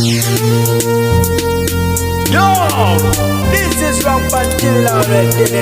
Yo, this is Rampant Already.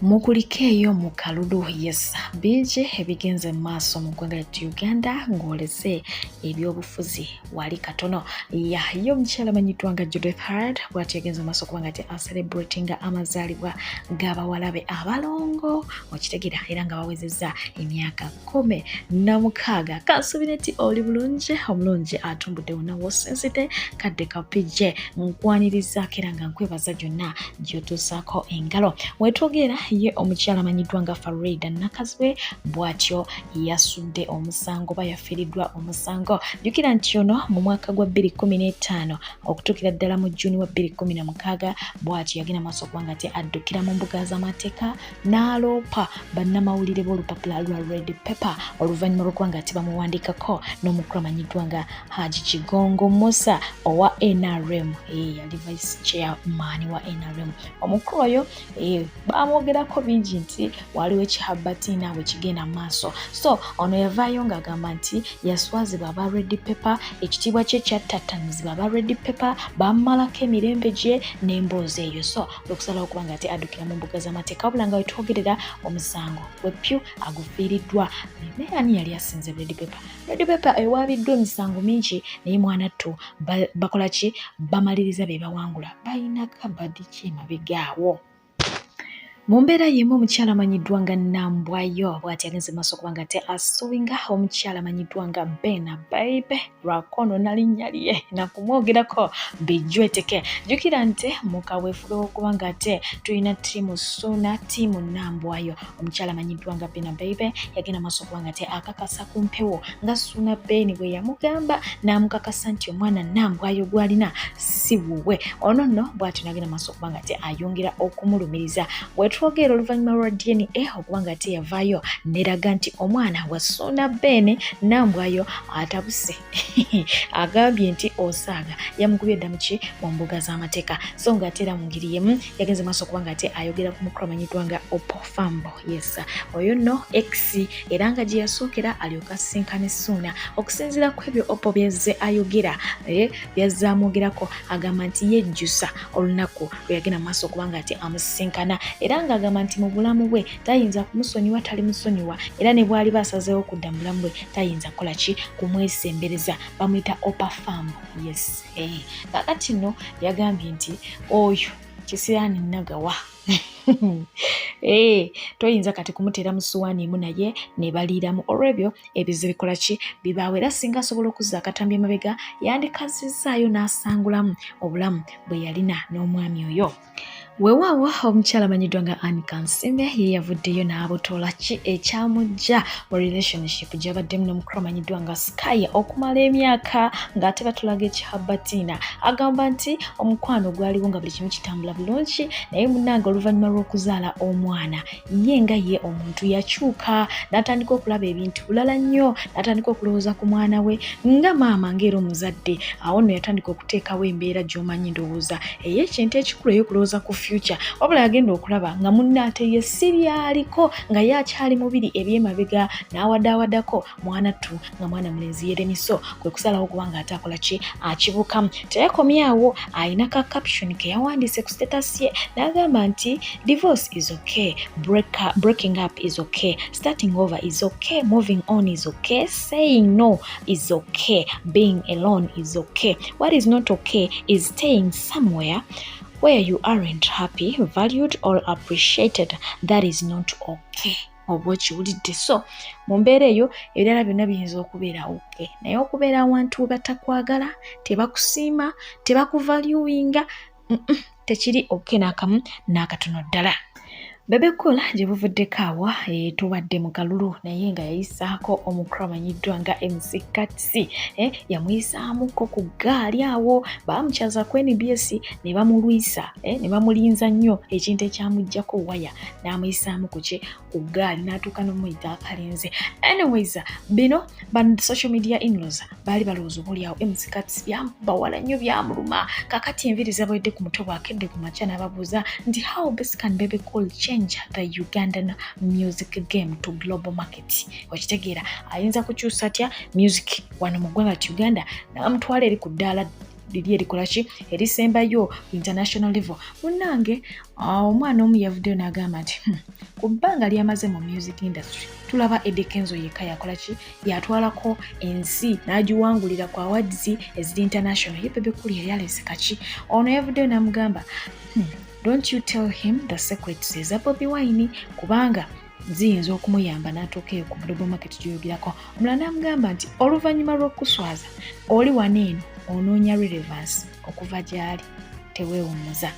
Mukulikeeyo mu kalulu. Yes, bingi ebigenze mu maaso mu ggwanga lyattu Uganda ng'olese ebyobufuzi wali katono. Ya ye omukyala amanyiddwa nga Judith Heard bw'atyo yagenze mu maaso okuba nga te acelebratinga amazaalibwa g'abawala be abalongo, okitegeera, era nga bawezezza emyaka 16. Kansuubire nti oli bulungi, omulungi atumbudde wonna wosinzidde. Kadde kapijje nkwanirizaako era nga nkwebaza gyonna gy'otuusaako engalo. Wetwogerera, ye omukyala amanyiddwa nga Farida Nakazibwe bw'atyo yasudde omusango, ba yafiiriddwa omusango. Jjukira nti ono mu mwaka gwa 2015 okutuukira ddala mu Juni wa 2016 bw'atyo yagenda maaso okuba nga te addukira mu mbuga z'amateeka n'aloopa bannamawulire b'olupapula lwa Red Pepper oluvannyuma lw'okuba nga tebamuwandiikako n'omukulu amanyiddwa nga Haji Kigongo Musa owa NRM. Yali vice chairman wa NRM. Omukulu oyo bamwogerako bingi nti waliwo ekihabatiina bwe kigenda mu maaso. So ono yavaayo ng'agamba nti yaswazibwa aba Red Pepper, ekitiibwa kye kyattattanizibwa aba Red Pepper, bamumalako emirembe gye n'emboozi eyo. So okusalawo okuba nga ate addukira mu mbuga z'amateeka, wabula nga wetwogerera omusango wepyu agufiiriddwa. Naye ani yali asinze Red Pepper? Red Pepper ewaabiddwa emisango mingi, naye mwanattu bakola ki? Bamaliriza be bawangula. Balina kabadi ki emabega awo? Mu mbeera y'emu, omukyala amanyiddwa nga Nambwayo bw'ati agenze maaso okuba nga te asuinga omukyala amanyiddwa nga Bena Baibe lwakonoona linnya lye nakumwogerako bijweteke. Jjukira nti mu kaweefube w'okuba nga ate tulina ttiimu Suuna, ttiimu Nambwayo, omukyala amanyiddwa nga Bena Baibe yagenda maaso okuba nga te akakasa ku mpewo nga Suuna Ben bwe yamugamba n'amukakasa nti omwana Nambwayo gw'alina si wuwe. Ono nno bw'atyo n'agenda maaso okuba nga te ayongera okumulumiriza. Wetwogera, oluvannyuma lwa DNA okuba nga ate yavaayo neraga nti omwana wa Suuna Ben, Nambwayo atabuse, agambye nti osaaga yamukubye dda muki mu mbuga z'amateeka. So nga ate era mu ngeri yemu yagenze maaso okuba nga ate ayogera ku mukulu amanyiddwa nga Opofambo. Yes, oyo nno ex era nga gye yasookera alyoka asinkane Suuna. Okusinziira ku ebyo Opo byazze ayogera, byazze amwogerako, agamba nti yejjusa olunaku lwe yagenda mu maaso okuba nga ate amusisinkana, era ng'agamba nti mu bulamu bwe tayinza kumusonyiwa, talimusonyiwa, era ne bw'aliba asazeewo okudda mu bulamu bwe tayinza kukola ki? Kumwesembereza. Bamuyita Opafambo. Yes, kakati nno yagambye nti oyo kisiraani nagawa, toyinza kati kumuteera mu suwaani emu naye ne baliiramu olw'ebyo ebizibu bikola ki? Bibaawo. Era singa asobola okuzza akatambi emabega, yandikazizzaayo n'asangulamu obulamu bwe yalina n'omwami oyo. Weewaawo, omukyala amanyiddwa nga Anne Kansime ye yavuddeyo n'abotola ki ekyamujja mu relationship gy'abaddemu n'omukulu amanyiddwa nga Sky okumala emyaka ng'ate batulaga ekihabatiina. Agamba nti omukwano gwaliwo nga buli kimu kitambula bulungi, naye munnange oluvannyuma lw'okuzaala omwana, ye nga ye omuntu yakyuka n'atandika okulaba ebintu bulala nnyo, n'atandika okulowooza ku mwana we nga maama, ng'era omuzadde. Awo nno yatandika okuteekawo embeera gy'omanyi, ndowooza ey'ekintu ekikulu ey'okulowooza ku future. Wabula yagenda okulaba nga munne ate ye si byaliko, nga ye akyali mubiri ebyemabega n'awadaawadako mwana ttu nga mwana mulenzi yeremiso. Kwe kusalawo okuba nga ate akola ki? Akibukamu. Teyakomyawo, alina ka caption ke yawandiise ku status ye n'agamba nti divorce is okay, breaking up is okay, starting over is okay, moving on is okay, saying no is okay, being alone is okay. What is not okay is staying somewhere where you aren't happy, valued or appreciated. That is not okay. Oba okiwulidde? So mu mbeera eyo ebirala byonna biyinza okubeera okay, naye okubeera awantu we batakwagala, tebakusiima, tebakuvaluinga, tekiri okay n'akamu n'akatono ddala. Bebe Cool gye buvuddeko awo tubadde mu kalulu, naye nga yayisaako omukulu amanyiddwa nga MC Kats, yamuyisaamuko ku ggaali awo baamukyaza ku NBS ne bamulwisa, ne bamulinza nnyo, ekintu ekyamuggyako waya n'amuyisaamu ku ki? Ku ggaali, n'atuuka n'omuyita akalenzi. Anyways, bino ba social media inlaws baali balowooza oba oliawo MC Kats byamubawala nnyo, byamuluma. Kakati enviiri zabwedde ku mutwe, bwakedde ku makya n'ababuuza nti how best can Bebe Cool change? Change the Ugandan music game to global market. Okitegeera, ayinza kukyusa atya music wano mu ggwanga ti Uganda n'amutwala eri ku ddaala liri erikola ki, erisembayo, international level. Munnange, omwana omu yavuddeyo n'agamba nti ku bbanga lyamaze mu music industry, tulaba Eddy Kenzo yekka yakola ki, yatwalako ensi n'agiwangulira ku awards eziri international. Ye Bebe Cool yali alese kaki? Ono yavuddeyo n'amugamba, don't you tell him the secrets eza Bobi Wine, kubanga ziyinza okumuyamba n'atuuka eyo ku global market gyoyogerako. Omulala n'amugamba nti oluvannyuma lw'okuswaza oli wano eno onoonya relevance okuva gy'ali, teweewummuza.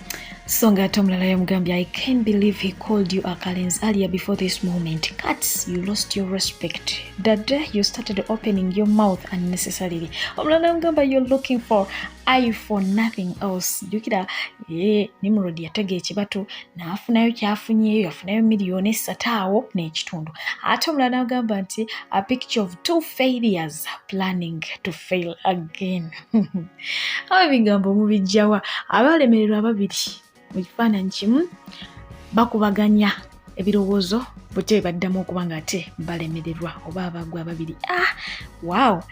So nga ate omulala yamugambye, "I can't believe he called you akalenzi earlier. Before this moment, Kats, you lost your respect the day you started opening your mouth unnecessarily." Omulala namugamba, "You're looking for iPhone, nothing else." Jjukira ye Nimrod yatega ekibatu n'afunayo kyafunyeeyo, yafunayo 3.5 miliyoni awo n'ekitundu. Ate omulala n'agamba nti, "A picture of two failures planning to fail again." Abo ebigambo mubijjawa? Abalemererwa ababiri mu kifaananyi kimu bakubaganya ebirowoozo butya baddamu okuba nga ate balemererwa oba abagwa ababiri. Ah, wow.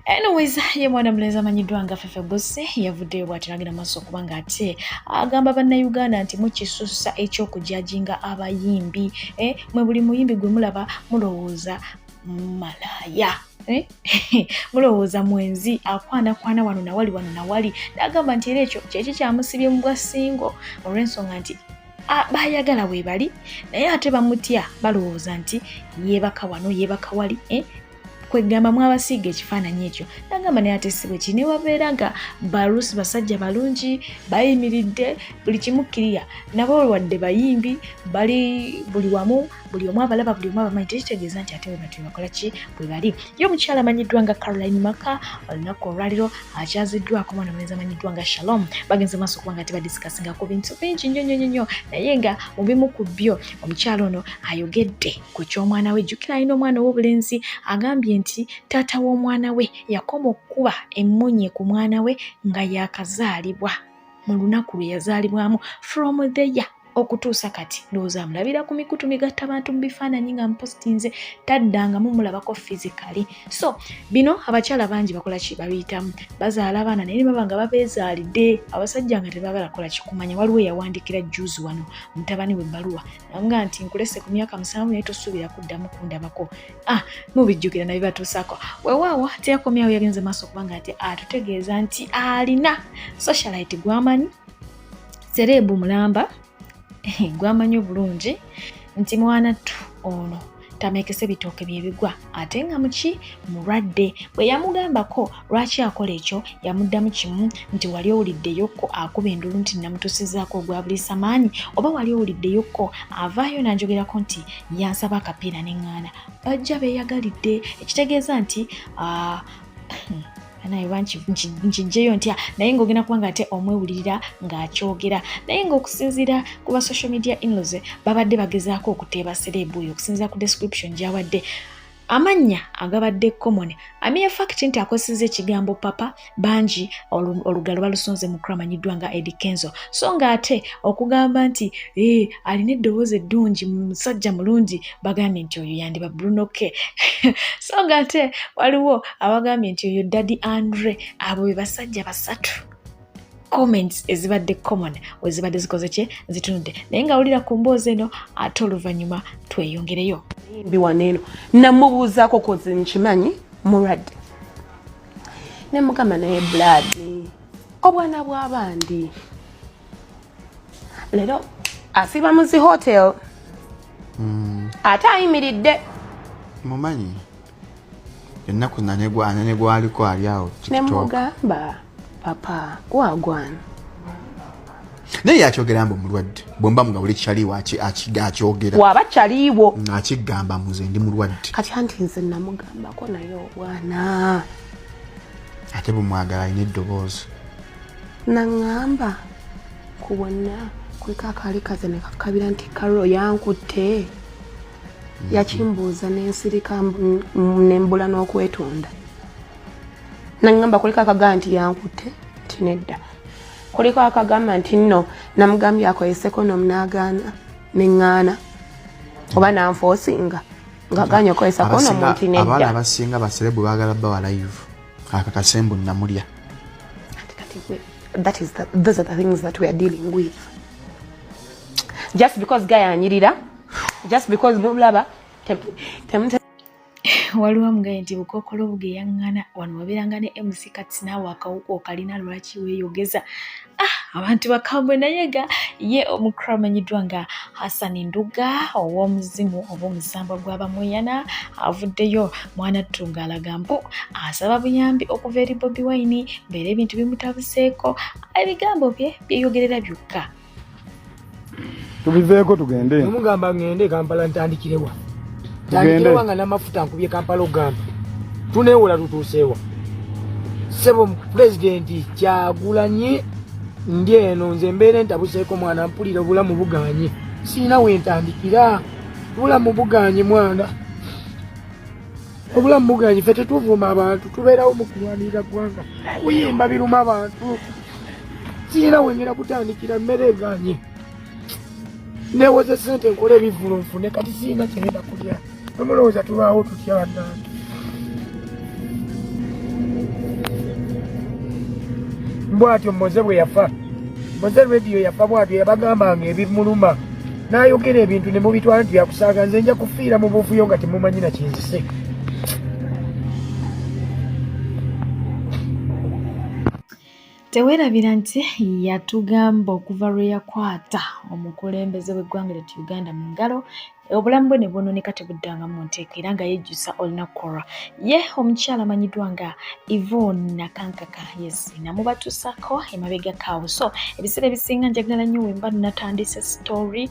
Anyways, ye mwana mulenzi amanyiddwa nga Fefe Busi yavuddeyo bw'ati nagenda maaso okuba nga ate agamba Bannayuganda nti mukisusa ekyokujajinga abayimbi, eh, mwe buli muyimbi gwe mulaba mulowooza malaaya, eh? Mulowooza mwenzi, akwanakwana wano nawali, wano nawali. Nagamba nti era ekyo kyeki kyamusibye mu bwa single, olw'ensonga nti bayagala we bali naye ate bamutya, balowooza nti yeebaka wano, yeebaka wali, eh? Kwegamba mwabasiiga ekifaananyi ekyo. Nagamba naye ate si bwe kiri, ne babeera nga balusi basajja balungi, bayimiridde buli kimu kiriya, nabo wadde bayimbi bali buli wamu, buli omu abalaba, buli omu abamanyi, tekitegeeza nti ate bwe batyo bakola ki, bwe bali. Ye omukyala amanyiddwa nga Caroline Maka olunaku olwaliro akyaziddwako omwana mulenzi amanyiddwa nga Shalom. Bagenze maaso okuba nga tebadisikasinga ku bintu bingi nnyo nnyo nnyo, naye nga mu bimu ku byo omukyala ono ayogedde ku ky'omwana we. Jjukira alina omwana ow'obulenzi. Agambye nti taata w'omwana we yakoma okukuba emmunye ku mwana we nga yakazaalibwa, mu lunaku lwe yazaalibwamu. From there okutuusa kati ndowooza amulabira ku mikutu migatta bantu mu bifaananyi nga mupositinze, taddangamu mulabako physically. So bino abakyala bangi bakola ki, babiyitamu, bazaala abaana naye ne baba nga babeezaalidde abasajja nga tebabalakola kikumanya. Waliwo eyawandikira juzi wano mutabani we ebbaluwa namuga nti nkulese ku myaka 7 naye tosuubira kuddamu kundabako. Ah, mubijjukira naye batuusaako. Weewaawo teyakomyawo, yagenze maaso okubanga ate atutegeeza nti alina socialite gwamanyi, celeb mulamba gwamanyi obulungi, nti mwana ttu ono tamekese bitooke byebigwa, ate nga muki mulwadde. Bwe yamugambako lwaki akola ekyo, yamuddamu kimu nti wali owuliddeyokko akuba endulu nti namutusizaako ogwa buliisa maanyi, oba wali owuliddeyokko avaayo nanjogerako nti yansaba akapiira neŋŋaana? Bajja beeyagalidde, ekitegeeza nti naye oba nkijjeyo ntya, naye ng'ogenda kuba nga ate omwewulirira ng'akyogera. Naye ng'okusinziira ku ba social media inlaws babadde bagezaako okuteeba celeb oyo, okusinziira ku description gy'awadde, amannya agabadde common, a mere fact nti akozesezza ekigambo papa, bangi olugalo balusonze mukulu amanyiddwa nga Eddy Kenzo. So ng'ate okugamba nti alina eddoboozi eddungi, musajja mulungi, bagambye nti oyo yandiba Bruno K. So ng'ate waliwo abagambye nti oyo Daddy Andre. Abo be basajja basatu comments ezibadde common wezibadde zikoze kye zitunudde. Naye nga wulira ku mboozi eno, ate oluvannyuma tweyongereyo. Mbi wano eno namubuuzaako kozi nkimanyi mulwadde, ne mugamba naye blood obwana bw'abandi leero asiiba mu zi hotel ate ayimiridde. Mumanyi ennaku ne gwaliko ali awo. Ne TikTok. Mugamba papa wagwana. Naye yakyogera mbu mulwadde, bwemba nga buli kyaliwo akyogera. Waba kyaliiwo. Akigamba muze ndi mulwadde. Kati anti nze namugambako naye obwana. Ate bwemwagala alina eddoboozi. Naŋŋamba ku bonna kuliko akaali kaze ne kakabira nti Karo yankutte, yakimbuuza nensirika nembula n'okwetonda. Naŋŋamba kuliko akagamba nti yankutte, nti nedda. Kuliko akagamba nti nno namugambye akozeseko nomunaagaana. Neŋŋaana oba nanfoosinga nga ganya okozesa kondomu nti nedda. Abaana abasinga baserebu baagala bawa live akakasembu namulya. That is those are the things that we are dealing with. Just because guy anyirira, just because mulaba waliwo omugaye nti bukookolo bugeyaŋŋana wano wabeeranga ne MC Kats naawe akawuka okalina lwaki weeyogeza. Abantu bakambwe naye nga ye omukulu amanyiddwa nga Hassan Nduga ow'omuzimu oba omusambwa gw'Abamweyana avuddeyo mwanattu ng'alaga mbu asaba buyambi okuva eri Bobi Wine mbeera ebintu bimutabuseeko ebigambo bye byeyogerera byokka. Tubiveeko tugende. Mugamba ngende Kampala ntandikirewa. Ntandikirewa nga n'amafuta nkubye Kampala ogamba. Tuneewola tutuuseewa. Ssebo Pulezidenti Kyagulanyi ndi eno nze mbeera entabuseeko mwana mpulira obulamu buganye. Sirina we ntandikira. Obulamu buganye mwana. Obulamu buganye ffe tetuvuma abantu tubeerawo mu kulwanirira ggwanga. Kuyimba biruma abantu. Sirina we ngenda kutandikira mmere eganye. Neewoze ssente nkole ebivvulu nfune kati sirina kye ngenda kulya. Nomulowooza tubaawo tutya bannange. Bw'atyo Moze bwe yafa. Moze radio yafa bw'atyo yabagambanga ebimuluma. N'ayogera ebintu ne mubitwala nti byakusaaga nze nja kufiira mu buvuyo nga temumanyi na kinzise. Teweerabira nti yatugamba okuva lwe yakwata omukulembeze w'eggwanga lyattu Uganda mu ngalo obulamu bwe ne bwonooneka tebuddanga mu nteeko era nga yejjusa olunaku olwo. Ye omukyala amanyiddwa nga Yvonne Nakankaka yes namubatuusako emabega kaawo. So ebiseera ebisinga njagala nnyo we mba natandise story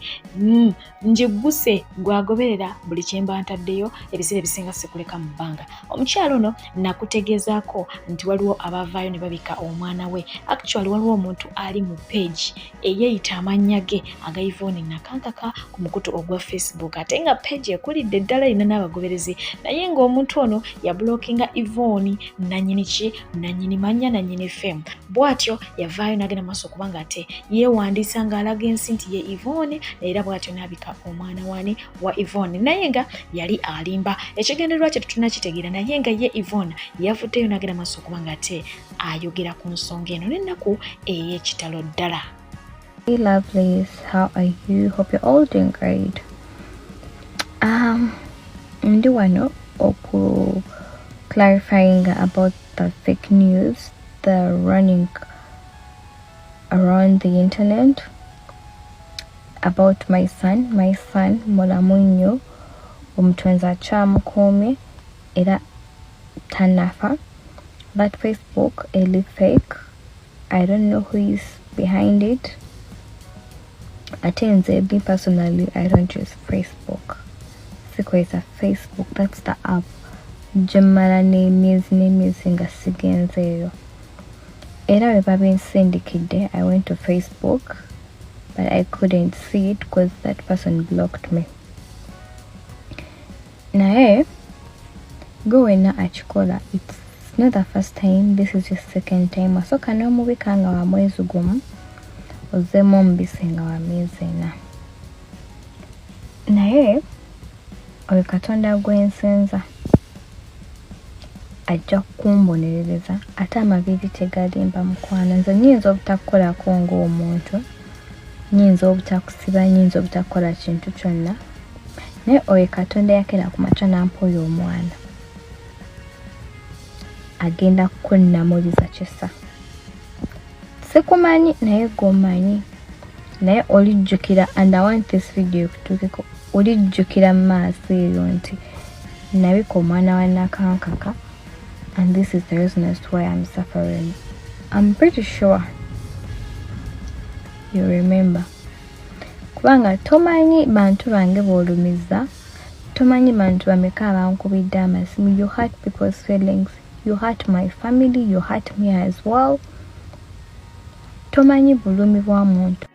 ngigguse gwagoberera buli kye mba ntaddeyo ebiseera ebisinga sikuleka mu bbanga. Omukyala ono nakutegeezaako nti waliwo abaavaayo ne babika omwana we. Actually waliwo omuntu ali mu page eyeeyita amannya ge aga Yvonne Nakankaka ku mukutu ogwa Facebook ate nga page ekulidde ddala erina n'abagoberezi naye ng'omuntu ono yabulokinga Yvonne nannyini ki nannyini mannya nannyini fame. Bw'atyo yavaayo n'agenda maaso kubanga ate yeewandiisa ng'alaga ensi nti ye Yvonne era bw'atyo n'abika omwana wani wa Yvonne naye nga yali alimba. Ekigendererwa kye tetunnakitegeera naye nga ye Yvonne yavuddeyo n'agenda maaso kubanga ate ayogera ku nsonga eno n'ennaku ey'ekitalo ddala. Hey lovelies, how are you? Hope you're all doing great. Ndi wano oku clarifying about the fake news that are running around the internet about my son. My son mulamu nnyo, omutonzi akyamukuumye era tannafa. That Facebook eri fake. I don't know who is behind it. Ate nze me personally, I don't use Facebook. Sikozesa Facebook, that's the app gye mmala n'emyezi nga sigenzeeyo. Era bwe babinsindikidde, I went to Facebook but I couldn't see it because that person blocked me. Naye gwe wenna akikola, it's not the first time, this is your second time. Wasooka n'omubika nga wa mwezi gumu, ozzeemu omubise nga wa myezi ena. Naye oyo Katonda gwe nsenza ajja kumbonerereza ate amaviivi tegalimba mukwano. Nze nnyinza obutakukolako ng'omuntu, nnyinza obutakusiba, nnyinza obutakukola kintu kyonna, naye oyo Katonda yakeera ku makya n'ampa oyo omwana agenda kunnamuliza kisa. Sikumanyi naye gw'omanyi, naye olijjukira, and I want this video ekutuukeko, olijjukira mu maaso eyo nti nabika omwana wa Nakankaka and this is the reason as to why I'm suffering. I'm pretty sure you remember. Kubanga tomanyi bantu bange b'olumiza, tomanyi bantu bameka abankubidde amasimu. You hurt people's feelings, you hurt my family, you hurt me as well. Tomanyi bulumi bwa muntu.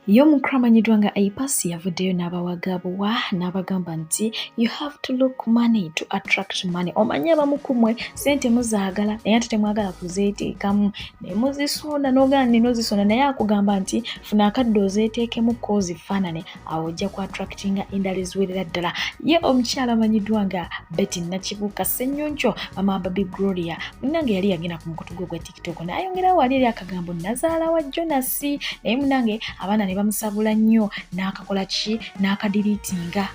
Ye omukulu amanyiddwa nga Apass yavuddeyo n'abawagabuwa n'abagamba nti you have to look money to attract money. Omanyi abamu ku mmwe ssente muzaagala naye ate temwagala kuzeeteekamu ne muzisonda n'ogaana nina ozisonda naye akugamba nti funa akadde ozeeteekemu ko ozifaanane awo ojja ku attractinga endala eziwerera ddala. Ye omukyala amanyiddwa nga Betty Nakibuuka Ssennyonjo mama Baby Gloria munnange yali yagenda ku mukutu gwe ogwa TikTok n'ayongerawo wali eri akagambo nazaala wa Jonas naye munange abaana ne bamusabula nnyo n'akakola ki n'akadiriitinga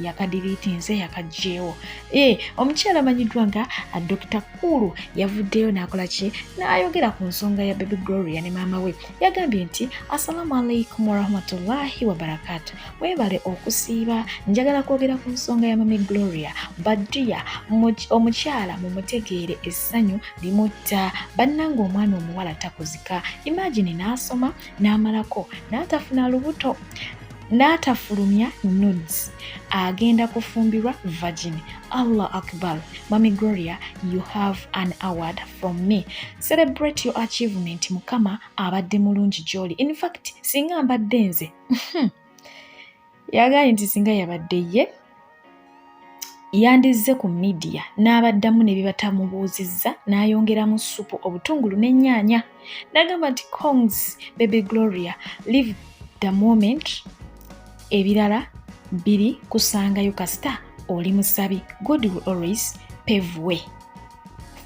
yakadiriitinze yakagyewo e omukyala amanyiddwa nga Dr. Kulu yavuddeyo n'akola ki n'ayogera ku nsonga ya Baby Gloria ne maama we yagambye nti assalamu alaikum warahmatullahi wabarakatu mwebale okusiiba njagala kwogera ku nsonga ya mami Gloria badia omukyala mumutegeere essanyu limutta bannange omwana omuwala takuzika imagine n'asoma n'amalako n'atafuna lubuto n'atafulumya nudes agenda kufumbirwa virgin Allah akbar mami Gloria you have an award from me celebrate your achievement mukama abadde mulungi gy'oli in fact singa mbadde nze yagambye nti singa yabadde ye yandizze ku midiya n'abaddamu ne bibatamubuuzizza n'ayongeramu ssupu obutungulu n'ennyaanya n'agamba nti congs baby Gloria live the moment ebirala biri kusangayo kasita oli musabi God will always pave way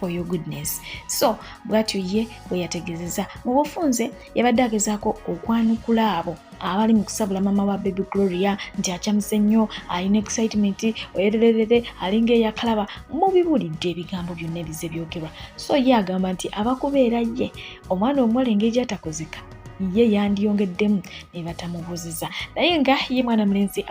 for your goodness so bwatyo ye bwe yategeezezza mu bufunze yabadde agezaako okwanukula abo abali mu kusabula maama wa baby Gloria nti akyamuse nnyo alina excitement oyererere alinga eyakalaba mubibulidde ebigambo byonna ebize byogerwa so ye agamba nti abakubeera ye omwana omuwala engeri gyatakozeka ye yandiyongeddemu ne batamubuuziza naye nga ye mwana mulenzi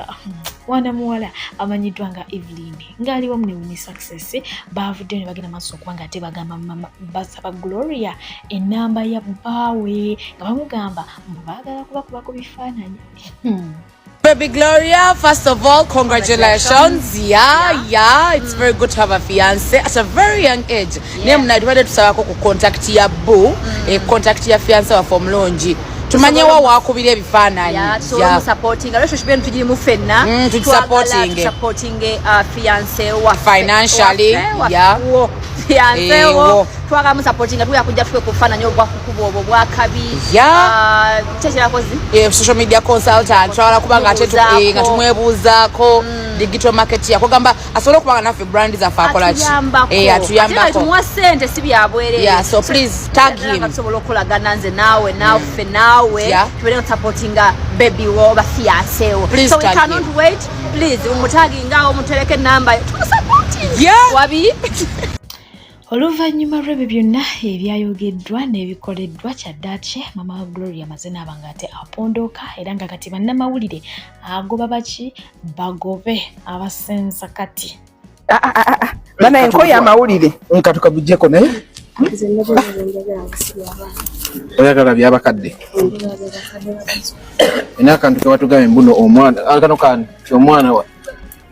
mwana muwala amanyiddwa nga Evelyn ng'ali wamu ne Winnie Success baavuddeyo ne bagenda maaso okuba nga ate bagamba mama basaba Gloria ennamba ya bbaawe nga bamugamba mbu baagala kubakuba ku bifaananyi. Baby Gloria, first of all, congratulations. Yeah, it's very good to have a fiance at a very young age. Naye muna tubadde tusabako ku contact ya boo, contact ya fiance waffe omulungi. Tumanyewo waakubira ebifaananyi. Yeah, supporting relationship eno tugirimu ffenna. Tugisupporting. Tusupporting fiance waffe Financially, yeah. Fiance Eh, wo wo. twagala musupportinga tuya kujja tuwe kufaananyi obwakukuba obwo bwakabi. Kyekirakozi. Social media consultant twagala kuba nga ate Tumwebuuzaako. nga tumwebuuzaako digital market yakugamba asobole okuba nga naffe brand zaffe akola ki. Atuyambako. Atuyambako. Ate nga tumuwa ssente si byabwereere. Yeah, so please tag him. Nga tusobola okukolagana nze naawe naffe naawe tubeere nga tusupportinga baby wo oba fiance wo. Please So we tag cannot him. wait, please mumutaginga awo mutereke enamba tumusupporting. Wabi. Oluvannyuma lw'ebyo byonna ebyayogeddwa n'ebikoleddwa kyaddaaki maama wa Gloria amaze n'aba nga ate apondooka era nga kati bannamawulire agoba baki bagobe abasenza kati. Bana enkoye amawulire. Nkatukabujjeko naye oyagala byabakadde ena akantu kewatugambye mbuno omwana akano kani ti omwana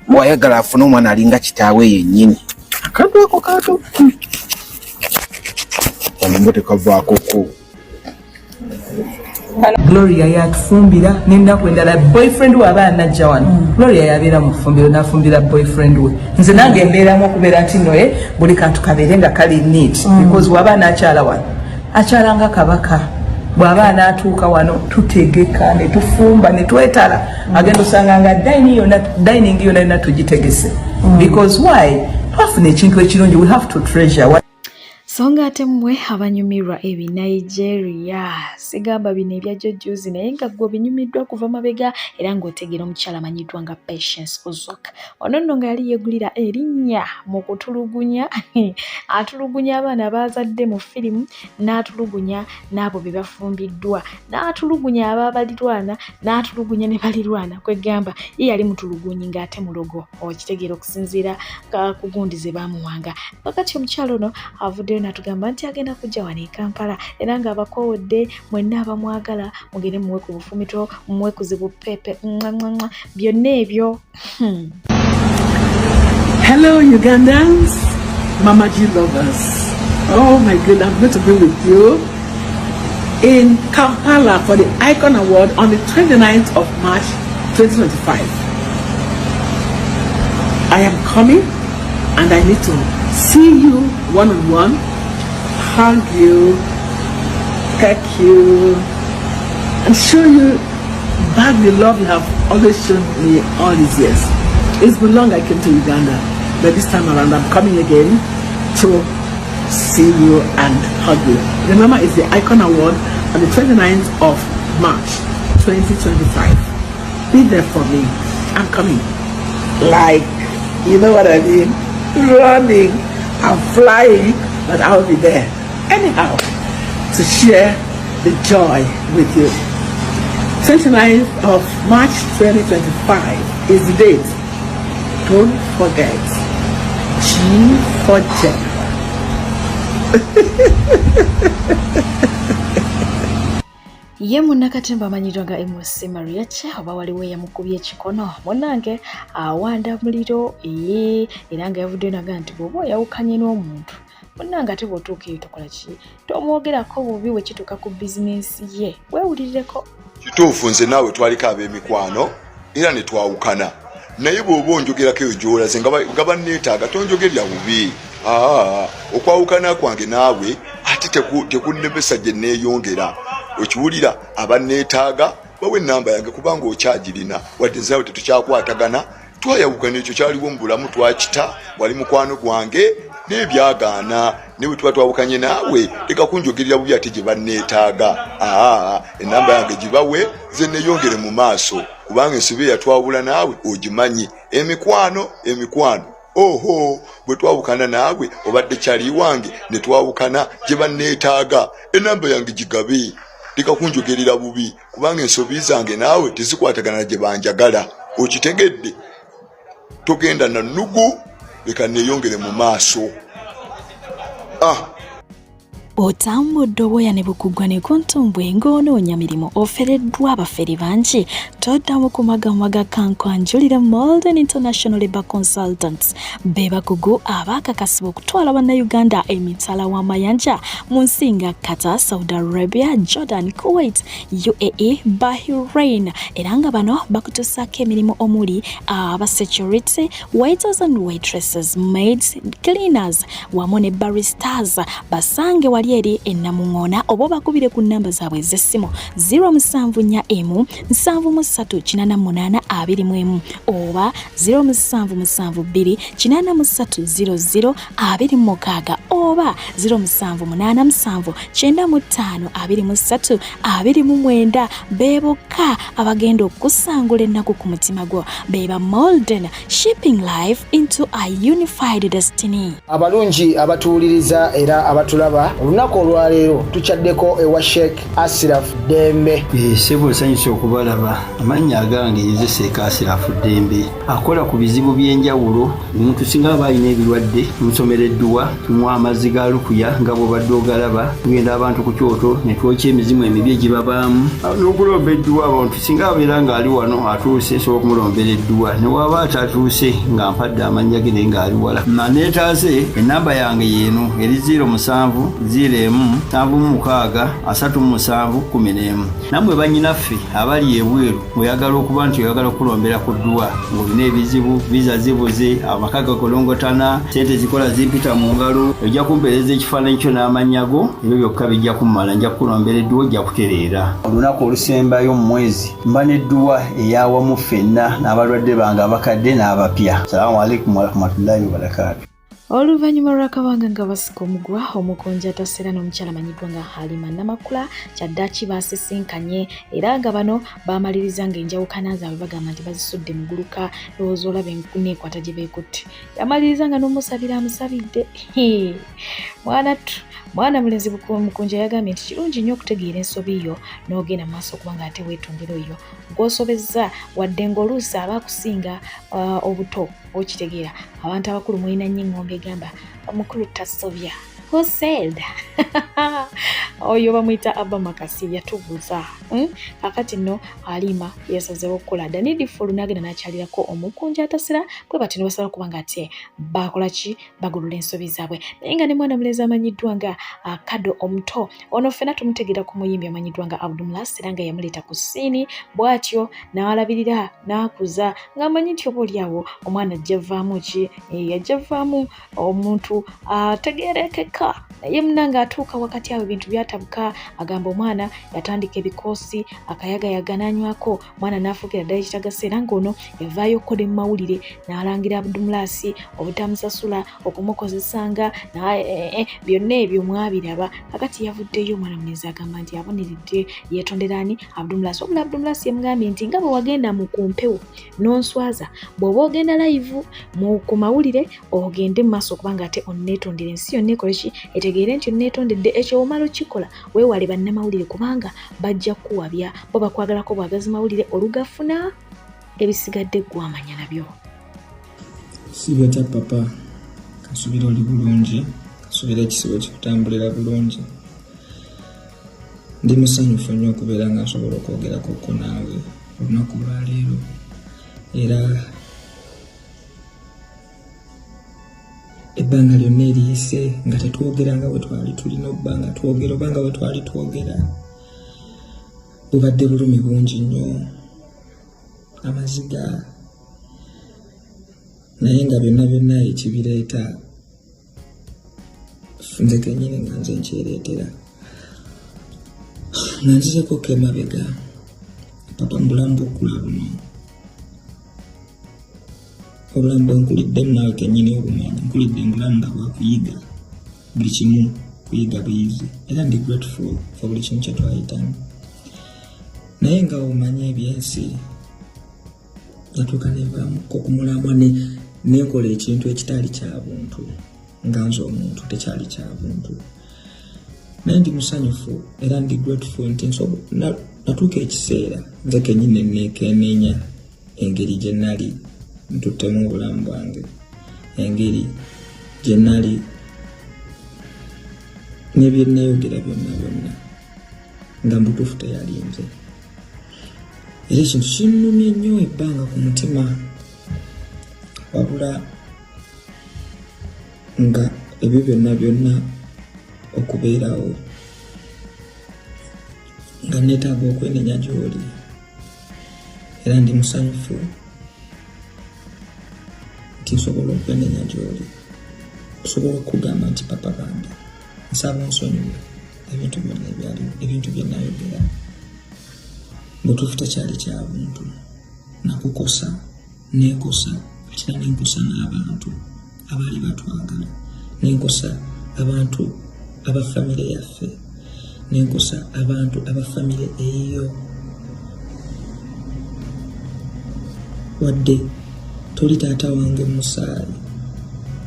wayagala afune omwana alinga kitaawe yennyini akantu ako kato kano tekavaako ko. Gloria yatufumbira n'ennaku endala boyfriend we aba anajja wano Gloria yabeera mu ffumbiro n'afumbira boyfriend we nze nange embeeramu okubeera nti noye buli kantu kabeere nga kali neat because waba anakyala wano akyala nga kabaka bw'aba anaatuuka wano tutegeka ne tufumba ne twetala agenda osanga nga dining yonna dining yonna yonna tugitegese because why twafuna ekintu ekirungi we have to treasure what So nga ate mmwe abanyumirwa Ebinigeria, sigamba bino ebya jjojjuzi naye nga ggwe obinyumiddwa kuva mabega era ng'otegeera omukyala amanyiddwa nga Patience Ozok. Ono nno nga yali yeegulira erinnya mu kutulugunya, atulugunya abaana b'azadde mu firimu, n'atulugunya n'abo be bafumbiddwa, n'atulugunya ababalirwana, n'atulugunya ne balirwana. Kwegamba ye yali mutulugunyi ng'ate mulogo, okitegeera okusinziira ku gundi ze baamuwanga. Wakati omukyala ono avuddeyo n'atugamba nti agenda kujja wano e Kampala era ng'abakoowodde mwenna abamwagala mugende muwe ku bufumito, muwe ku zibupepe, mwamwamwa byonna ebyo. Hello, Ugandans, Mama G lovers. Oh my goodness, I'm going to be with you in Kampala for the Icon Award on the 29th of March 2025. I am coming and I need to see you one on one, hug you, peck you, and show you back the love you have always shown me all these years. It's been long I came to Uganda, but this time around I'm coming again to see you and hug you. Remember, it's the Icon Award on the 29th of March 2025. Be there for me. I'm coming. Like, you know what I mean? Running I'm flying, but I'll be there. Anyhow, to share the joy with you. 29th of March 2025 is the date. Don't forget. G for Jennifer. Ye munnakatemba amanyiddwa nga MC Mariachi oba waliwo eyamukubye ekikono munnange awanda muliro ee era nga yavuddeyo naga nti bw'oba oyawukanye n'omuntu munnange ate bw'otuuka eyo tokola ki tomwogerako bubi bwe kituuka ku bizinensi ye weewulirireko. Kituufu nze naawe twaliko ab'emikwano era ne twawukana naye bw'oba onjogerako eyo gy'olaze nga banneetaaga tonjogerera bubi. Okwawukana kwange naawe ate tekunnemesa gye neeyongera. Okiwulira, abanneetaaga bawe ennamba yange kubanga okyagirina, wadde nze naawe tetukyakwatagana. Twayawukana, ekyo kyaliwo mu bulamu, twakita, wali mukwano gwange naye byagaana. Naye bwe tuba twawukanye naawe leka kunjogerera bubi ate gye banneetaaga. Ennamba yange gibawe nze neeyongere mu maaso, kubanga ensobi eyatwawula naawe ogimanyi. Emikwano, emikwano, oho, bwe twawukana naawe obadde kyali wange ne twawukana, gye banneetaaga ennamba yange gigabe, leka kunjogerera bubi kubanga ensobi zange naawe tezikwatagana gye banjagala. Okitegedde? Togenda na nnugu, leka neeyongere mu maaso. Otambudde obwoya ne bukuggwa ne ku ntumbwe ng'onoonya mirimu, ofereddwa abafere bangi, toddamu kumagamaga. Kankwanjulire Molden International Labour Consultants. Be bakugu abaakakasibwa okutwala Bannayuganda emitala w'amayanja mu nsi nga Qatar, Saudi Arabia, Jordan, Kuwait, UAE, Bahrain, era nga bano bakutuusaako emirimu omuli aba security, waiters and waitresses, maids, cleaners wamu ne baristas. Basange wali eri enamuŋoona oba obakubire ku nnamba zaabwe ez'essimu 0741 73 88 21 oba 0772 83 00 26 oba 0787 95 23 29. Be bokka abagenda okusangula ennaku ku mutima gwo. Be ba Molden, shipping life into a unified destiny. Abalungi abatuwuliriza era abatulaba, olunaku olwaleero tukyaddeko ewa Sheikh Asiraf Ddembe. Ssebo, nsanyusa okubalaba. Amannya agange nze Sheikh Asirafu Ddembe, akola ku bizibu by'enjawulo. Omuntu singa aba alina ebirwadde, tumusomera edduwa, tumuwa amazzi ga lukuya nga bw'obadde ogalaba. Tugenda abantu ku kyoto ne twokya emizimu emibi egibabaamu n'okulomba edduwa. Abantu singa abeera ng'ali wano atuuse, nsobola okumulombera edduwa, ne waba atatuuse nga mpadde amannya ge naye ng'ali wala naneetaase. Enamba yange yeeno eri 07 01 76 37 11. Nammwe bannyinaffe abali ebweru, oyagala okuba nti oyagala okulombera ku dduwa ng'olina ebizibu, visa zibuze, amaka gakolongotana, sente zikola zimpita mu ngalo, ojja kumpeereza ekifaananyi kyo n'amannya go, ebyo byokka bijja kummala, nja kukulombera edduwa, ojja kutereera. Olunaku olusembayo mu mwezi mba n'edduwa eyawamu ffenna n'abalwadde bange abakadde n'abapya. Salaamu alaikum warahmatullahi wabarakaatu. Oluvannyuma lw'akabanga nga basika omugwa, omukonja Taseera n'omukyala amanyiddwa nga Halima Namakula kyaddaaki baasisinkanye, era nga bano baamaliriza ng'enjawukana zaabwe bagamba nti bazisudde muguluka. Ndowooza olaba neekwata gye beekutte, yamaliriza nga n'omusabira amusabidde. Mwana ttu, mwana mulenzi Mukunja yagambye nti kirungi nnyo okutegeera ensobi yo n'ogenda mu maaso okuba nga ate weetondera oyo gw'osobezza, wadde ng'oluusi aba akusinga obuto. Okitegeera, abantu abakulu mulina nnyo eŋŋombe egamba omukulu tasobya. Who said? Oyo bamuyita Abba Makasi yatubuza. Kakati nno Alima yasazeewo okukola danidifulu n'agenda n'akyalirako omukunja atasira bwe batyo ne basala okuba nga ate bakola ki, bagolola ensobi zaabwe. Naye nga ne mwana mulenzi amanyiddwa nga Kado omuto ono ffena tumutegeera ku muyimbi amanyiddwa nga Abdu Mulas, era nga yamuleeta ku siini bw'atyo n'alabirira n'akuza ng'amanyi nti oba oliawo omwana ajja vaamu ki, ajja vaamu omuntu ategeerekeka. Naye munange atuuka wakati awo ebintu byatabuka, agamba omwana yatandika ebikoosi akayagayaga n'anywako, omwana n'afuukira ddala ekitagasa, era ng'ono yavaayo okukola mu mawulire n'alangira Abdumulasi obutamusasula, okumukozesanga byonna ebyo mwabiraba. Kakati yavuddeyo omwana mulenzi agamba nti aboneredde, yeetondera ani? Abdumulasi. Wabula Abdumulasi yamugambye nti nga bwe wagenda mu ku mpewo n'onswaza, bw'oba ogenda live ku mawulire ogende mu maaso okubanga ate onneetondera, ensi yonna ekole ki, etegeere nti onneetondedde. Ekyo omala okukikola weewale bannamawulire kubanga bajja kukuwabya, bo bakwagalako bwagazi mawulire, olugafuna ebisigadde ggwamanya nabyo. Siibye otya papa? Kansubire oli bulungi, kansubire ekisibo kikutambulira bulungi. Ndi musanyufu nnyo okubeera nga nsobola okwogerako ko naawe olunaku olwaleero, era ebbanga lyonna eriyise nga tetwogera nga bwe twali tulina okuba nga twogera oba nga bwe twali twogera, bubadde bulumi bungi nnyo, amaziga, naye nga byonna byonna ekibireeta nze kennyini nga nze nkyereetera. Nga nzizeko ko emabega papa, mu bulamu bw'okukula buno, obulamu bwe nkuliddemu naawe kennyini obumanyi, nkulidde mu bulamu nga bwakuyiga buli kimu, kuyiga buyizi, era ndi grateful for buli kimu kye twayitamu. Naye nga omanyi ebyensi, natuuka nenvaamuko ku mulamwa nenkola ekintu ekitali kya buntu, nga nze omuntu tekyali kya buntu. Naye ndi musanyufu era ndi grateful nti natuuka ekiseera nze kennyini neekenneenya engeri gye nali ntuttemu obulamu bwange, engeri gye nali ne bye nayogera byonna byonna nga mubutuufu teyali nze. Era ekintu kinnumye nnyo ebbanga ku mutima, wabula nga ebyo byonna byonna okubeerawo nga neetaaga okwenenya gy'oli, era ndi musanyufu nti nsobola okwenenya gy'oli, osobola okugamba nti papa bambi nsaba onsonyiwe ebintu byonna ebyaliwo, ebintu bye nayogera butuufu tekyali kya buntu, nakukosa, nekosa, kira nenkosa n'abantu abaali batwagala, nenkosa abantu aba famire yaffe, nenkosa abantu aba famire eyiyo. Wadde toli taata wange musaayi,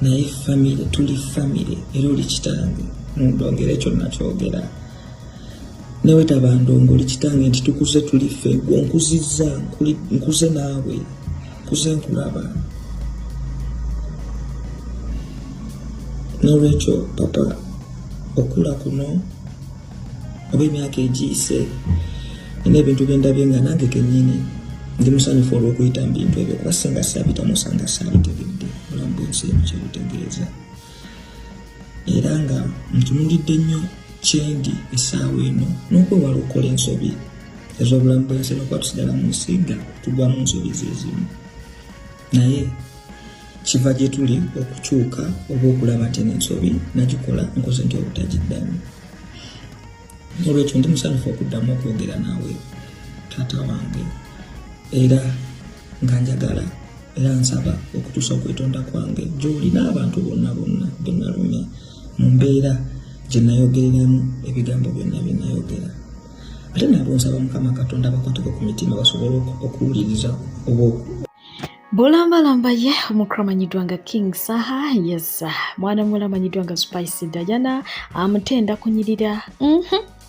naye famire tuli famire, era oli kitange mundongera, ekyo nakyogera newe tabandongo, oli kitange nti tukuze tuli ffe, gwe onkuzizza, nkuze naawe, nkuze nkulaba. N'olwekyo papa, okula kuno oba emyaka egiyise nina ebintu byendabye nga nange kennyini ndi musanyufu olw'okuyita mu bintu ebyo, kuba singa saabitamu osanga saabitegedde obulamu bw'ensi eno kyebutegeeza. Era nga ntunulidde nnyo kyendi essaawa eno n'okwewala okukola ensobi ez'obulamu bw'ensi eno, kuba tusigala mu nsi nga tugwa mu nsobi zezimu, naye kiva gye tuli okukyuka oba okulaba nti n'ensobi nagikola nkoze nti obutagiddamu. N'olwekyo ndi musanyufu okuddamu okwogera naawe taata wange, era nga njagala era nsaba okutuusa okwetonda kwange gy'oli n'abantu bonna bonna be nalumya mu mbeera gye nayogereramu ebigambo byonna bye nayogera. Ate nabo nsaba Mukama Katonda bakwateko ku mitima basobole okuwuliriza oba Bulambalamba ye omukulu amanyiddwa nga King Saha, yes, mwana muwala amanyiddwa nga Spice Diana amutenda kunyirira.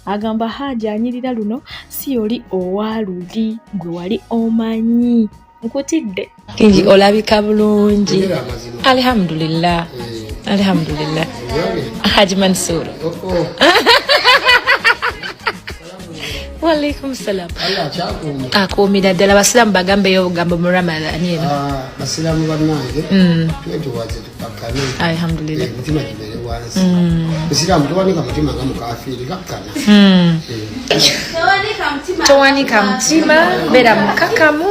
Agamba Haji anyirira luno si oli owa luli gwe wali omanyi, nkutidde. King olabika bulungi. Alhamdulillah. Alhamdulillah. Haji Mansur. Walaikum salam. Akuumira ddala. Abasiraamu bagambeyo obugambo mu Ramadhan eno. Ah, basiraamu bannange, twetowaze, tukakkane. Alhamdulillah. Emitima gibeere wansi. Musiraamu towanika mutima nga mukafiiri, kakkana. Towanika mutima, beera mukakamu,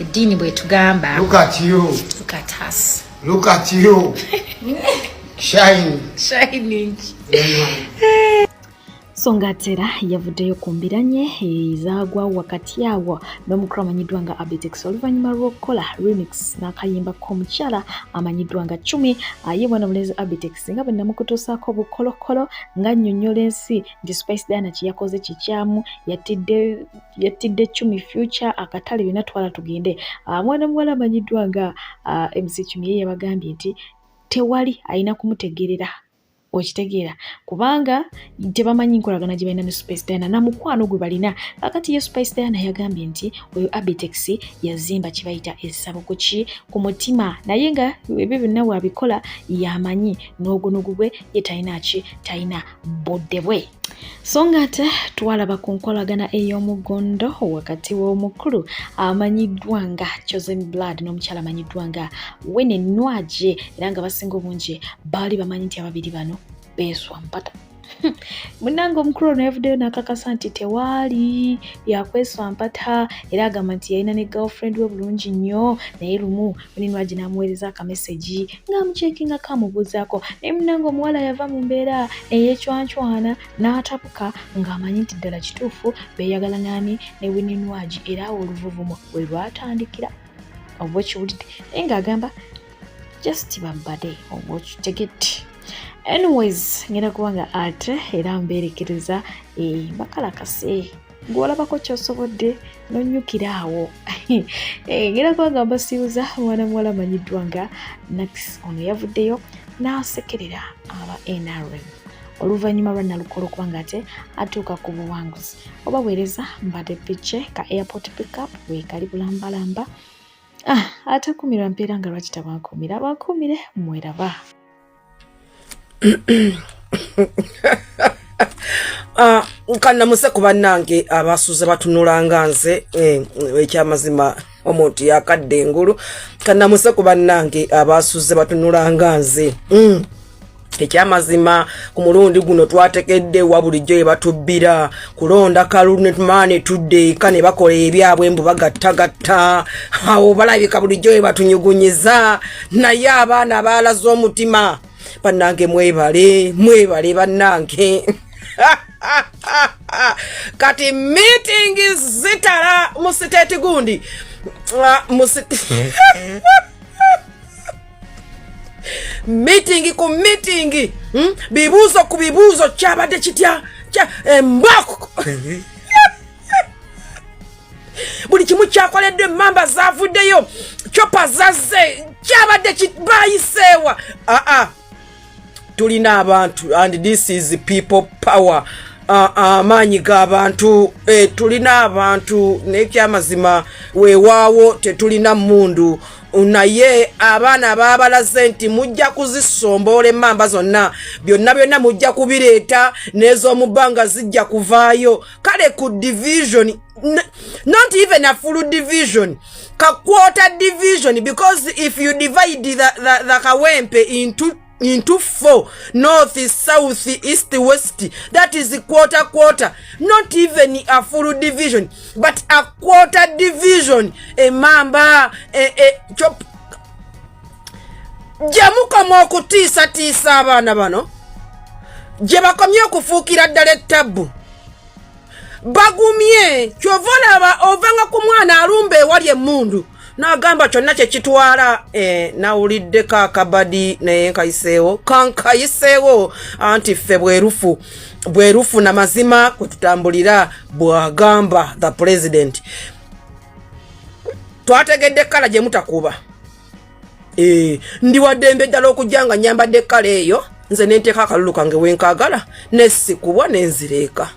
eddiini bwetugamba. Look at you. Look at us. Look at you. Shine. Shining. So nga ate era yavuddeyo ku mbiranye ezaagwa wakati awo n'omukulu amanyiddwa nga Abitex oluvannyuma lw'okukola remix n'akayimba k'omukyala amanyiddwa nga Cumi. Ye mwana mulenzi Abitex nga bwe namukutuusaako obukolokolo ng'annyonnyola ensi nti Spice Diana kye yakoze kikyamu, yattidde Cumi future akatale byonna twala tugende. Mwana muwala amanyiddwa nga MC Cumi ye yabagambye nti tewali alina kumutegeerera, okitegeera, kubanga tebamanyi nkolagana gye balina ne Spice Diana na mukwano gwe balina. Kakati ye Spice Diana yagambye nti oyo Abitex yazimba kye bayita essabo ku ki ku mutima, naye nga ebyo byonna bw'abikola yamanyi n'ogunugu gwe ye talina ki, talina budde bwe. So nga ate twalaba ku nkolagana ey'omugondo wakati w'omukulu amanyiddwa nga Chosen Blood n'omukyala amanyiddwa nga Winnie Nwagi, era nga basinga obungi baali bamanyi nti ababiri bano beeswa mpata. Munnange omukulu ono yavuddeyo n'akakasa nti tewaali byakweswa mpata, era agamba nti yalina ne girlfriend we bulungi nnyo, naye lumu Winnie Nwagi n'amuweereza akamesegi ng'amukyekingako amubuuzaako, naye munnange omuwala yava mu mbeera ey'ecwancwana n'atabuka ng'amanyi nti ddala kituufu beeyagala naani ne Winnie Nwagi, era awo oluvuvumo we lwatandikira, oba okiwulidde, naye ng'agamba just babade, oba okitegedde. Anyways, ngenda kuba nga ate era mbeerekereza, bakalakase gw'olabako ky'osobodde n'onnyukira awo. Ngenda kuba nga mbasiibuza mwana muwala amanyiddwa nga Nax. Ono yavuddeyo n'asekerera aba NRM oluvannyuma lwa Nalukolo okuba nga ate atuuka ku buwanguzi. Obaweereza mbadde pice ka airport pickup weekali bulambalamba. Atakumirwa mpeera nga lwaki tabankuumira, abankuumire mweraba. Kannamuse ku bannange abasuze batunulanga nze, ekyamazima omuntu yakadde engulu. Kannamuse ku bannange abasuze batunulanga nze. Ekyamazima ku mulundi guno twatekedde wa bulijjo ye batubbira kulonda kalulu ne tumala ne tudda eka ne bakola ebyabwe mbu bagattagatta awo balabika bulijjo ye batunyugunyiza, naye abaana baalaze omutima. Bannange mwebale, mwebale bannange. Kati meeting zitala mu state gundi, mu meeting ku meeting, Bibuuzo ku bibuuzo, kyabadde kitya embako buli kimu kyakoleddwa, emmamba zavuddeyo, chopper zazze, kyabadde bayiseewa. Aa, tulina abantu and this is people power, amaanyi g'abantu. Tulina abantu n'ekyamazima weewaawo tetulina mundu, naye abaana baabalaze nti mujja kuzisomboola emmamba zonna, byonna byonna mujja kubireeta, n'ez'omu bbanga zijja kuvaayo. Kale ku division, not even a full division, ka quarter division, because if you divide the Kawempe into four, north, south, east, west, that is quarter quarter, not even a full division but a quarter division. Emamba chop gye mukoma okutiisatiisa abaana bano, gye bakomye okufuukira ddala ettabbu, bagumye. Kyova olaba ovanga ku mwana alumba ewali emmundu n'agamba kyonna kyekitwala. Nawuliddeko akabadi naye nkayiseewo, kankayiseewo, anti ffe bwerufu bwerufu na mazima kwe tutambulira, bw'agamba the president. Twategedde colour gye mutakuba. Ndi waddembe ddala okujja nga nyambadde colour eyo, nze nenteeka akalulu kange wenkaagala nesikubwa nenzireeka.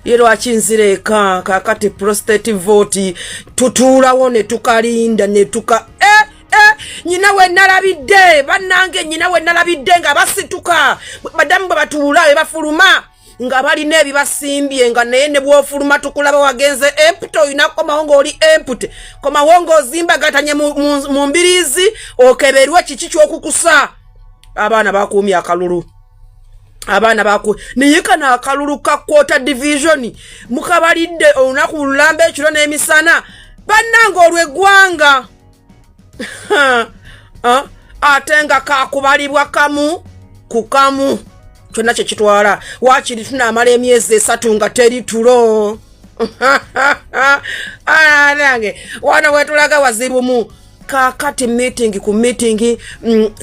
Ye lwaki nzireeka? Kakati prostate vote tutuulawo ne tukalinda ne tuka nyina we nalabidde bannange, nyina we nalabidde nga basituka badamu bwe batuula we bafuluma. nga balina ebibasimbye nga naye ne bwofuluma tukulaba wagenze empty, olina kukomawo ng'oli empty, komawo ng'ozimbagatanye mu mbiriizi okeberwe kiki ky'okukusa. Abaana bakuumye akalulu, abaana baku naye kano akalulu ka quarter division mukabalidde olunaku lulamba ekiro n'emisana. Bannange, olw'eggwanga ate nga kakubalibwa kamu ku kamu, kyonna kyekitwala waakiri tunaamala emyezi 3 nga teri tulo. Nange wano wetulaga wazibu mu kakati meeting ku meeting,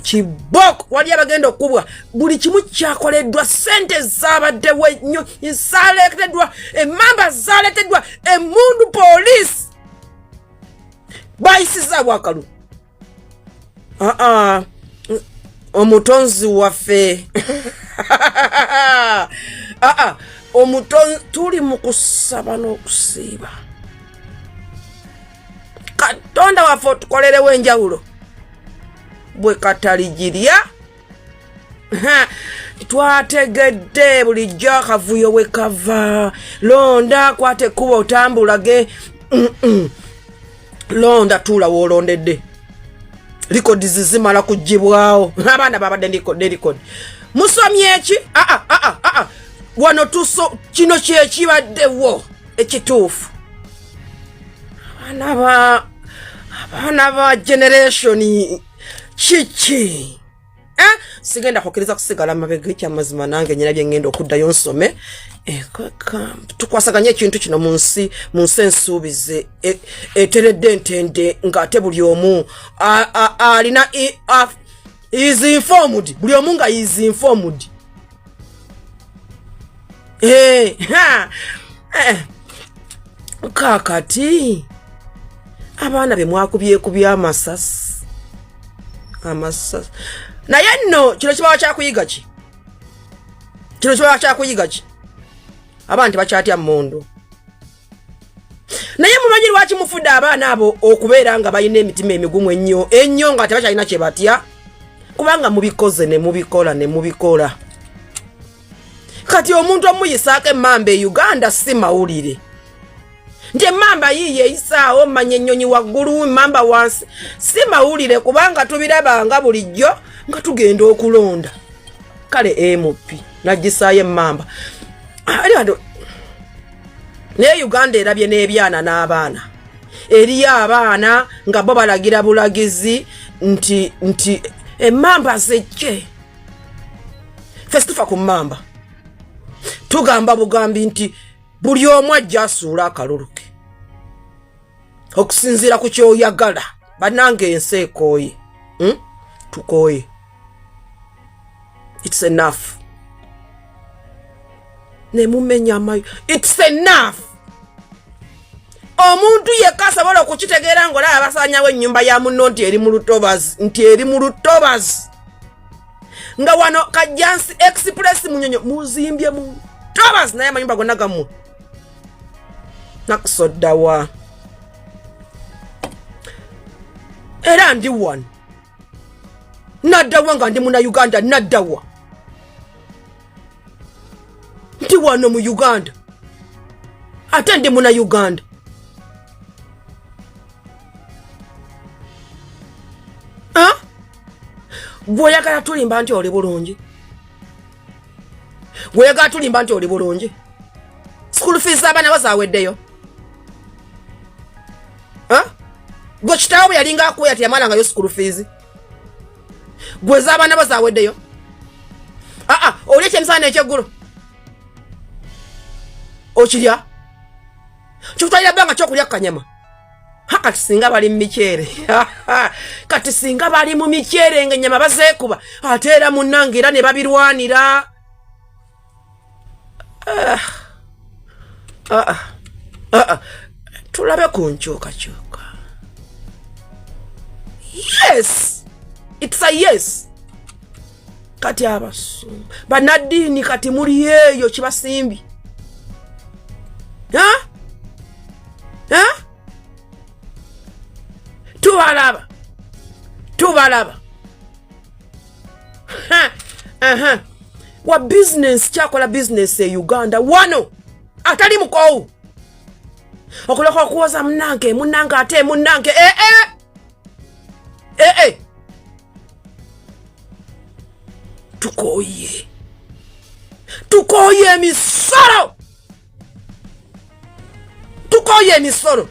kibok wali abagenda okubwa buli kimu kyakoleddwa, sente zabaddewo ennyo zaleeteddwa, emamba zaleeteddwa, emundu, poliisi bayisizaawo akalulu. Aa, omutonzi waffe, aa, omutonzi, tuli mu kusaba n'okusiiba. Katonda waffe otukolerewo enjawulo bwe kataligirya. Twategedde bulijjo akavuyo bwe kava. Londa, kwata ekkuba, otambulage. Londa, tuula woolondedde. Records zimala kugibwawo, abaana babadde ne record. Musomye eki? Aa, aa, aa, wano tuso kino kyekibaddewo ekituufu. Abaana ba generation kiki? Eh? Sigenda kukkiriza kusigala mabega. Ekyamazima nange nyina bye ngenda okuddayo nsome. Eh, tukwasaganye ekintu kino mu nsi ensuubize eteredde entende, ng'ate buli omu alina is informed, buli omu nga is informed. Eh, ha, eh. Kaakati abaana be mwakubyekubya amasasi, amasasi. Naye nno kino kibawa kyakuyiga ki? Kino kibawa kyakuyiga ki? Abaana tebakyatya mmundu. Naye mumanyi lwaki mufudde abaana abo okubeera nga balina emitima emigumu ennyo ennyo, nga tebakyalina kye batya? Kubanga mubikoze ne mubikola ne mubikola. Kati omuntu omuyisaako emmamba e Uganda si mawulire nti emmamba yiiyo eyisaawo, manya ennyonyi waggulu, emmamba wansi, si mawulire, kubanga tubirabanga bulijjo nga tugenda okulonda. Kale MP nagisaayo emmamba. Ali wano, naye Uganda erabye n'ebyana n'abaana. Eriyo abaana nga bo balagira bulagizi nti emmamba zejje. Ffe situfa ku mmamba, tugamba bugambi nti buli omu ajja asuula akalulu ke okusinziira ku kyoyagala. Bannange, ensi ekooye, Tukooye, it's enough. Nemumenya amayo, it's enough. Omuntu yekka asobola okukitegeera ngaolaba basanyawo ennyumba ya munno nti eri mu lutobazi, nti eri mu lutobazi, nga wano Kajjansi Express Munyonyo muzimbye mu lutobazi, naye amayumba gonna gammwe nakusoddawa. Era ndi wano naddawa nga ndi muna Uganda, naddawa nti wano mu Uganda ate ndi muna Uganda. Gweoyagala tulimba nti oli bulungi, gweoyagala tulimba nti oli bulungi. School fees z'abaana bazaweddeyo. Gwe kitaawo bwe yalinga akuya teyamalangayo school fees, gwe z'abaana bazaweddeyo. Aa, oli ekyemisana ekyeggulo okirya kikutwalira bbanga kyokulya kanyama. Ha, kati singa bali mu mikyere, kati singa bali mu mikyere nga ennyama bazeekuba, ate era munnange era ne babirwanira. Ah. Ah, ah, tulabe ku nkyukakyuka. Yes, it's a yes. Kati abasumba, bannaddiini, kati muli eyo kibasimbi. Ha? Ha? Tubalaba, tubalaba. Ha, aha. Wa bizinensi kyakola bizinensi e Uganda wano atali mukoowu okuleka okuwoza munange munange ate munange ee eh, eh. ee eh, tukooye tukooye emisolo tukooye emisolo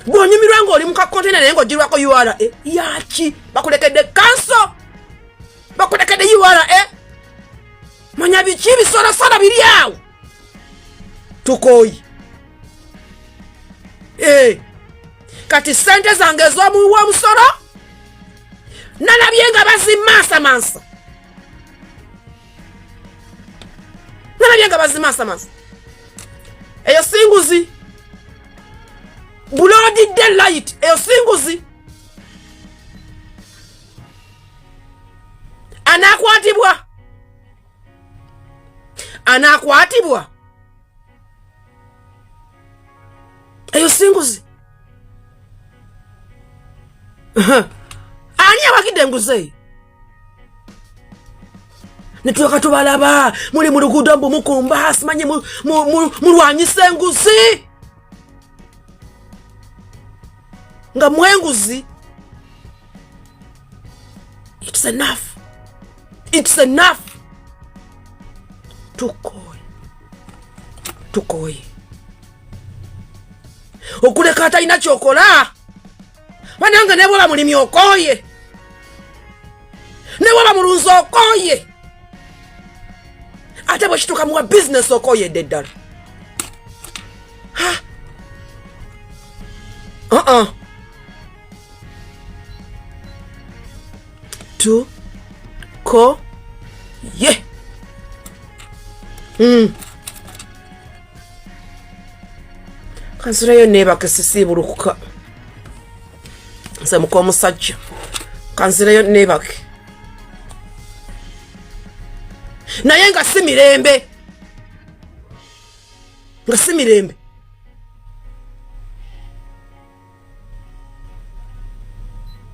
bwonyumirwa nga oli mukakontena naye ngaogirwako ura yaki bakulekedde kanso bakulekedde ura manya biki bisolosolo biri awo tukooye eh. Kati sente zange ez'omuwi w'omusolo nalabye nga bazimansamansa nalabye nga bazimansamansa eyo singuzi bulodidde light eyo singuzi anakwatibwa anakwatibwa eyo singuzi ani awagidde enguzi eyo netulaka tubalaba muli mu luguudo mbu mukumba simanyi mulwanyisa enguzi nga mwenguzi. It's enough, it's enough. Tukoye tukoye okuleka atalina kyokola banange nebwoba mulimi okoye nebwoba mulunzi okoye ate bwekituuka muwa bizinesi okoyedde eddala. Uh-uh. Tu ko ye. Kansireyo neebake sisiibulukuka nze muka omusajja kanzireyo neebake naye nga si mirembe nga si mirembe.